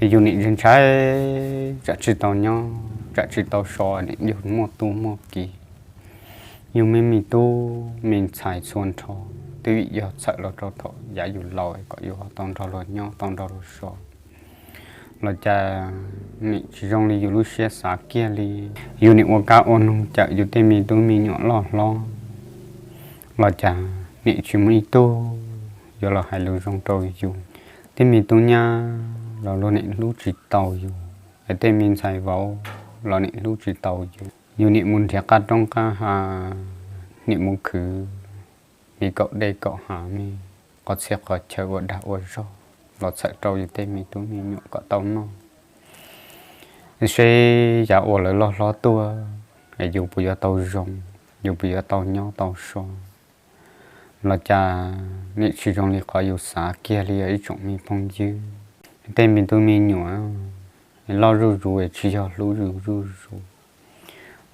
Yus nim ntshai ntshai, tsam tsis tau nyob tsam tsis tau so, nim yug muaj tub muaj kiv, yug me me tub me ntxhais txhua nrho, twb vim yog txhawm los rau thaum yav yus laus kom yus ho tau nrog luag nyob tau nrog luag so. Los cas nim tsis zoo li yus lub siab xav kiag li. Yus nim ua kab ua noog cawm yus tej me tub me nyuam loj hlob, los cas nim tsis muaj ib tug yuav los hais lus zoo rau yus. Tej me tub nyab los luag nim hlub tsis tau yus, es tej me ntxhais vauv los nim hlub tsis tau yus. Yus nim mus nrhiav qab roob qab hav, nim mus khwv me kaum dej kaum hav, me qhov txhia qhov chaw ua dag ua zog los txhawm rau yus tej me tub me nyuam kom tau noj. Seb yav uas lawv loj hlob tuaj es yus puas yuav tau zoo, yus puas yuav tau nyob tau so. Los cas nim tsis zoo li qhov yus xav kiag li os ib tsoom me phooj ywg. Tej me tub me nyuam loj zuj zus es tsis yog hlub yus zuj zus.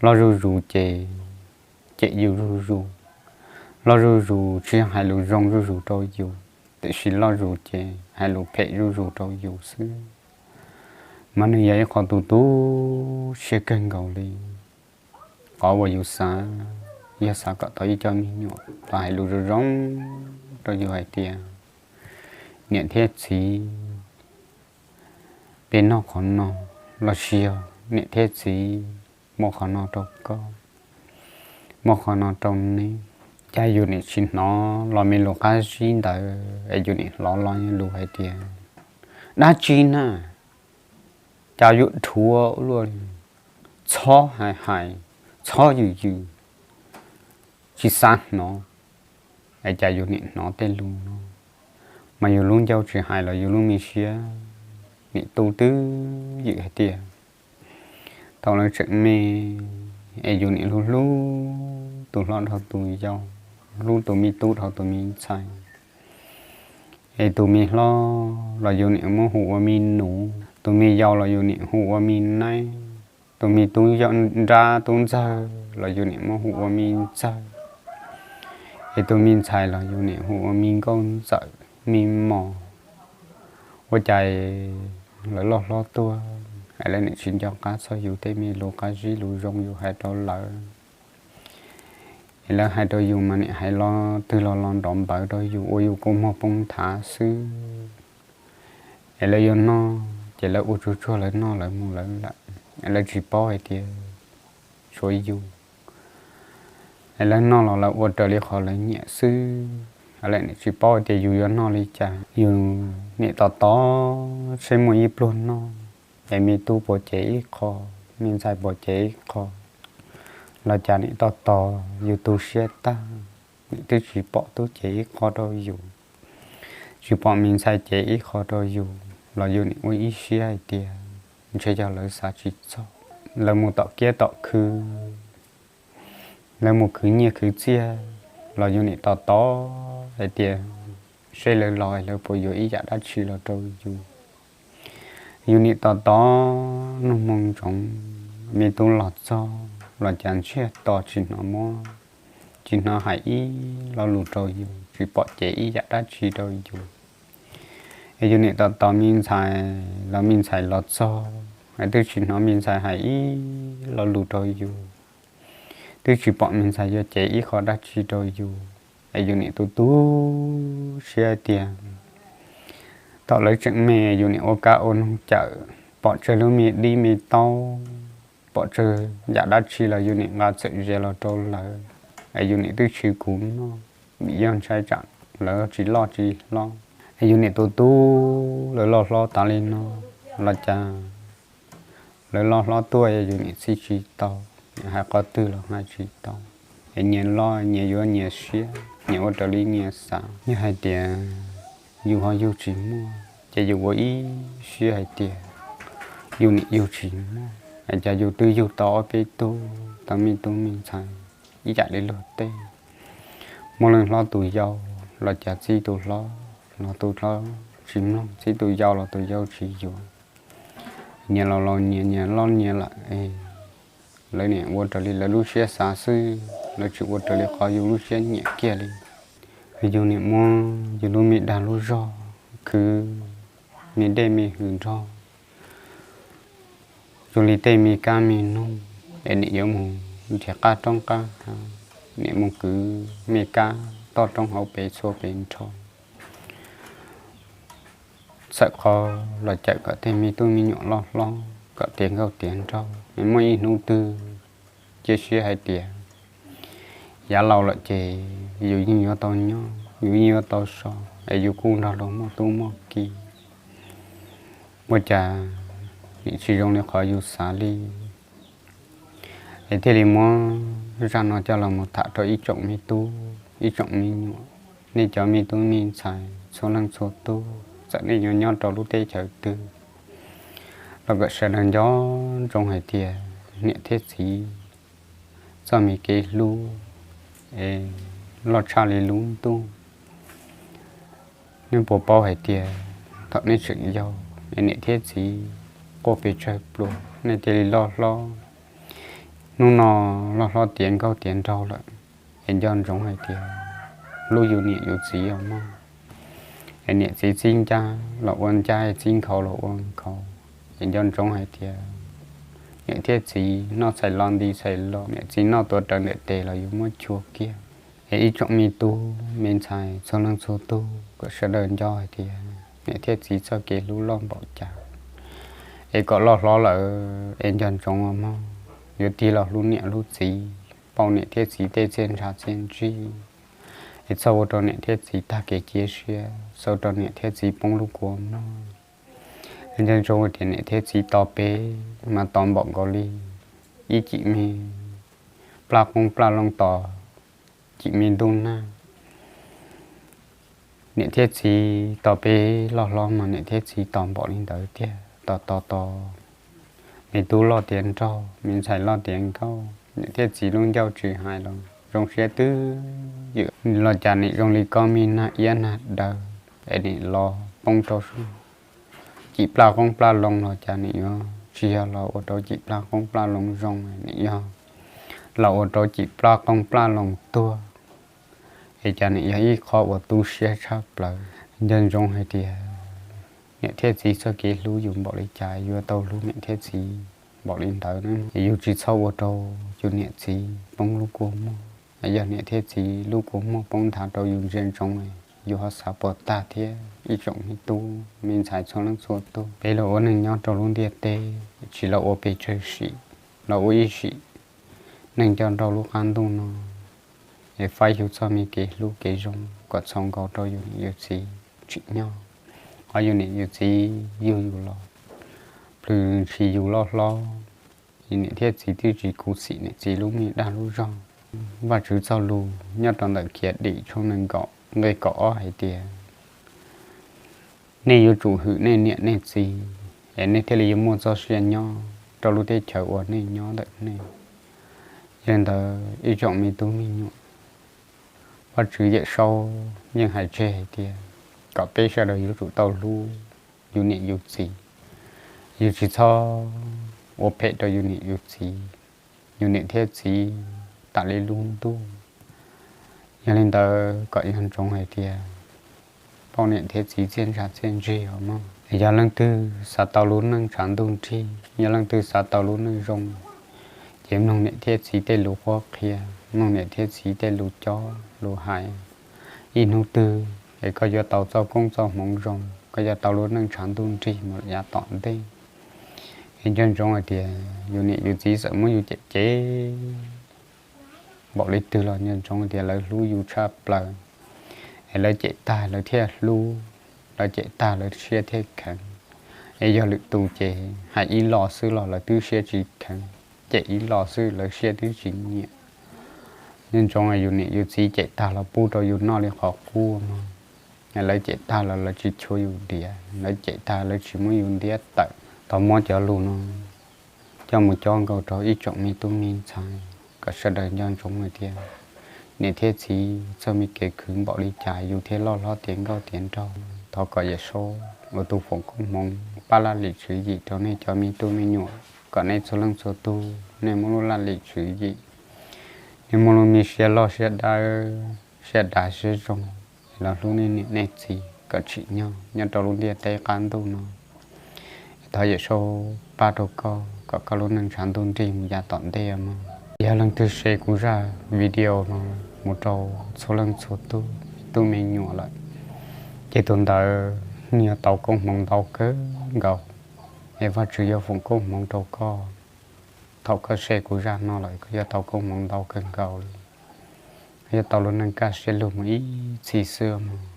Loj zuj zus ces cem yus zuj zus. Loj zuj zus tsis yog hais lus zoo zuj zus rau yus, tiam sis loj zus ces hais lus phem zuj zus rau yus xwb. Mas nws yog ib qho tu tu siab kawg nkaus li. Qhov uas yus xav yog xav kom tau ib co me nyuam los hais lus zoo zoo rau yus hais tias niam thiab txiv, peb noj qhov no, los sis yog niam thiab txiv, muaj qhov no rau koj, muaj qhov no rau neb. Cas yus nim tsis hnov los me lus qab zib ntawd es yus nim hnov los lus hais tias dab tsi na, cas yuav dhuav ua luaj li, txhob hais hais, txhob yws yws, tsis xav hnov. Es cas yus nim hnov tej lus no, mas yus lub ncauj tsis hais los yus lub me siab nim tu twb ywm hais tias thaum lawv tseem me es yus nim hlub hlub tus hlob dhau tus yau, hlub tus me tub dhau tus me ntxhais. Es tus me hlob los yus nim muab hu ua me nus, tus me yau los yus nim hu ua me naib, tus me tub nrab tub ntxawg los yus nim muab hu ua me ntxawg, es tus me ntxhais los yus nim hu ua me nkauj ntxawm me mos. Ua cas lawv loj hlob tuaj es lawv nim tsis nco qab txog yus tej me lus qab zib lus zoo yus hais rau lawv. Es lawv hais rau yus mas nim hais lo twg los los nrov npawv rau yus ua yus kua muag poob nthav xwb. Es lawv yuav noj ces lawv ua tsuag tsuag lawv noj lawv mus lawv lawm, es lawv tsis paub hais tias tshuav yus. Es lawv noj los lawv ua raws li qhov lawv nyiam xwb, lawv nim tsis paub hais tias yus yuav noj li cas. Yus nim tos tos seb muaj ib pluag noj, es me tub puas cev ib qho, me ntxhais puas cev ib qho. Los cas nim tos tos yus tu siab tag, nim twb tsis pom tub cev ib qho rau yus, tsis pom me ntxhais cev ib qho rau yus los yus nim ua ib siab hais tias ntshe yog lawv xav tsis txog. Lawv mus tom kiab tom khw, lawv mus khwv nyiaj khwv txiaj los yus nim tos tos hais tias seb lawv los lawv puas yuav ib yam dab tsi los rau yus. Yus nim tos tos nug moo ntsoov, me tub los txog los cas ntsiag to tsis hnov muab, tsis hnov hais ib lo lus rau yus, tsis pom cev ib yam dab tsi rau yus. Es yus nim tos tos me ntxhais los me ntxhais los txog es twb tsis hnov me ntxhais hais ib lo lus rau yus. Twb tsis pom me ntxhais yuav cev ib qho dab tsi rau yus, es yus nim tu tu siab tiag. Thaum lawv tseem me yus nim ua kab ua noog cawm, pom tsawg lub me dib me taub, pom tsawg yam dab tsi los yus nim nqa txawm zes los rau lawv, es yus nim twb tshwm kuv noj, vim yog ntshai tsam lawv tsis loj tsis hlob. Es yus nim tu tu, lawv loj hlob tas li no los cas lawv loj hlob tuaj yus nim txib tsis tau, nim hais qhov twg los hais tsis tau. Es nyias loj nyias yuav nyias siab, nyias ua raws li nyias xav. Yog hais tias yus ho yug tsis muaj ces yus ua ib siab hais tias yus nim yug tsis muaj, es cas yus twb yug tau ob peb tug, tau me tub me ntxhais ib yam li luag tej. Muaj leej hlob tus yau los cas txib tus hlob, los tus hlob tsis mloog, txib tus yau los tus yau tsis yuav. Nyias los los nyias, nyias loj nyias lawm, lawv nim ua raws li lawv lub siab xav xwb, lawv tsis ua raws li qhov yus lub siab nyiam kiag li. Yus nim muab yus lub me dag lub zog khwv me dej me hws nrog, Zoo li tej me kab me noog es niam yuav mus nrhiav qab roob qab hav, niam mus kwv me kab toj roob hauv pes txhua pes nrho, txhawm qhov los cawm kom tej me tub me nyuam loj hlob kom tiav nkauj tiav nraug es muaj ib hnub twg cia siab hais tias yav laus lawm ces yus yeej yuav tau nyob, yus yeej yuav tau so, es yus kuj nrog luag muaj tub muaj ki. Ua cas nim tsis zoo li qhov yus xav li. Es thiaj li muab zaj no coj los mus tham rau ib tsoom me tub ib tsoom me nyuam, nej cov me tub me ntxhais txhua leej txhua tug, txawm nej yuav nyob rau lub teb chaws twg los kom sawv daws nco ntsoov hais tias niam thiab txiv txoj me kev hlub es loj tshaj li lub ntuj. Nej puas paub hais tias thaum nej tseem yau es niam thiab txiv quaj pes tsawg pluas nej thiaj li loj hlob. Hnub no loj hlob tiav nkauj tiav nraug lawm, es nco ntsoov hais tias hlub yus niam yus txiv os mog. Es niam txiv txib ncab los ua ncab, txib nkhaus los ua nkhaus, es nco ntsoov hais tias niam thiab txiv noj txhais lo nti txhais lo, niam txiv noj tuav rawv ntawm tes los yus muab chua kiag. Es ib tsoom me tub me ntxhais txhua leej txhua tug kom sawv daws nco hais tias niam thiab txiv txoj kev hlub loj npaum cas, es kom loj hlob lawm es nco ntsoov os mog, yuav tig los hlub niam hlub txiv, pauj niam thiab txiv tej txiaj ntsha txiaj ntsig, es txhob ua rau niam thiab txiv tag kev cia siab, txhob ua rau niam thiab txiv poob lub kua muag. Es nco ntsoov tias niam thiab txiv tos peb mas tos npaum nkaus li ib cim me plaj qoob plaj loo tos cim me ntuj nag. Niam thiab txiv tos peb loj hlob mas niam thiab txiv tos npaum li ntawd tiag, tos tos tos me tub loj tiav nraug, me ntxhais loj tiav nkauj, niam thiab txiv lub ncauj tsis hais los zoo siab twb ywm. Los cas nim zoo li kob me nag iab nag daw, es nim los poob rau cim plaj qoob plaj loo los cas nim yuav tsis yog los ua rau cim plaj qoob plaj loo zoo, nim yog los ua rau cim plaj qoob plaj loo tuag. Es cas nim yog ib qho uas tu siab tshaj plaws. Nco ntsoov hais tias niam thiab txiv txoj kev hlub yus npaum li cas, yuav tau hlub niam thiab txiv npaum li ntawd na. Yus tsis txhob ua rau yus niam txiv poob lub kua muag. Yog niam thiab txiv lub kua muag poob nthav rau yus ntsia ntsoov, yus ho xav puas tag thiab ib tsoom me tub me ntxhais txhua leej txhua tug. Peb los ua neeg nyob rau lub ntiaj teb, tsis los ua pes tsawg sim, los ua ib sim neeg nyob rau lub qab ntuj no, es faib yus txoj me kev hlub kev zoo kom txaus nkaus rau yus niam yus txiv tsim nyog. Qhov yus niam yus txiv yug yus los, plhws ntshis yus loj hlob, niam thiab txiv twb tsis khuv xim niam txiv lub me dag lub zog. Vajtswv txoj lus nyob rau ntawm Khiav Dim tshooj nees nkaum nqe kaum ob hais tias, nej yuav tsum hwm nej niam nej txiv, es nej thiaj li yuav muaj txoj sia nyob rau lub teb chaws uas nej nyob ntawm nej. Yog li ntawd ib tsoom me tub me nyuam, Vajtswv Yawm Saub yeej hais tseg hais tias kom peb sawv daws yuav tsum tau hlub yus niam yus txiv. Yus tsis txhob ua phem rau yus niam yus txiv. Yus niam thiab txiv tam li lub ntuj. Yog li ntawd kom yog ntsoov hais tias pauj niam thiab txiv txiaj ntsha txiaj ntsig os mog. Yog leej twg xav tau lub neej tshav ntuj nrig, yog leej twg xav tau lub neej zoo, ces mloog niam thiab txiv tej lus qhuab qhia, mloog niam thiab txiv tej lus cob lus hais. Ib hnub twg es koj yuav tau txoj koob txoj hmoov zoo, koj yuav tau lub neej tshav ntuj nrig mus yav tom ntej. Es nco ntsoov hais tias yus niam yus txiv txawm muab yus cem cem npaum li twg los nco ntsoov tias lawv hlub yus tshaj plaws, es lawv cem tag lawv thiaj hlub, lawv cem tag lawv siab thiaj kheev. Es yog lwm tus ces hais ib los xwb los lawv twb siab tsis kheev, cem ib los xwb lawv siab twb tsis nyiam. Nco ntsoov yus niam yus txiv cem tag los pub rau yus noj li qhov qub mog. Lawv cem tag los lawv tsis chua yus diav, lawv cem tag lawv tsis muab yus ntiab tawm. Thov muab cov lus no coj mus cob nkaus rau ib tsoom me tub me ntxhais kom sawv daws nco ntsoov hais tias niam thiab txiv txoj me kev khwv npaum li cas yus thiaj loj hlob tiav nkauj tiav nraug. Thov kom Yawm Saub ua tus foom koob hmoov pab laj lim tswv yim rau nej cov me tub me nyuam, kom nej txhua leej txhua tug nej muaj lub laj lim tswv yim, nej muaj lub me siab loj siab dawb siab dav siab zoo, los hlub nej niam nej txiv kom tsim nyog nyob rau lub ntiaj teb qab ntuj no. Thov Yawm Saub pab rau koj, kom koj lub neej tshav ntuj nrig mus yav tom ntej mog. Yog leej twg share kuv zaj video no mus rau txhua leej txhua tub, tub me nyuam lawm, ces tus ntawd nws yuav tau koob hmoov ntau kawg nkaus. Es Vajtswv yuav foom koob hmoov rau koj. Thaum koj share kuv zaj no lawm koj yuav tau koob hmoov ntau kawg nkaus li, yuav tau lub neej kaj siab lug mus ib txhis xwb mog.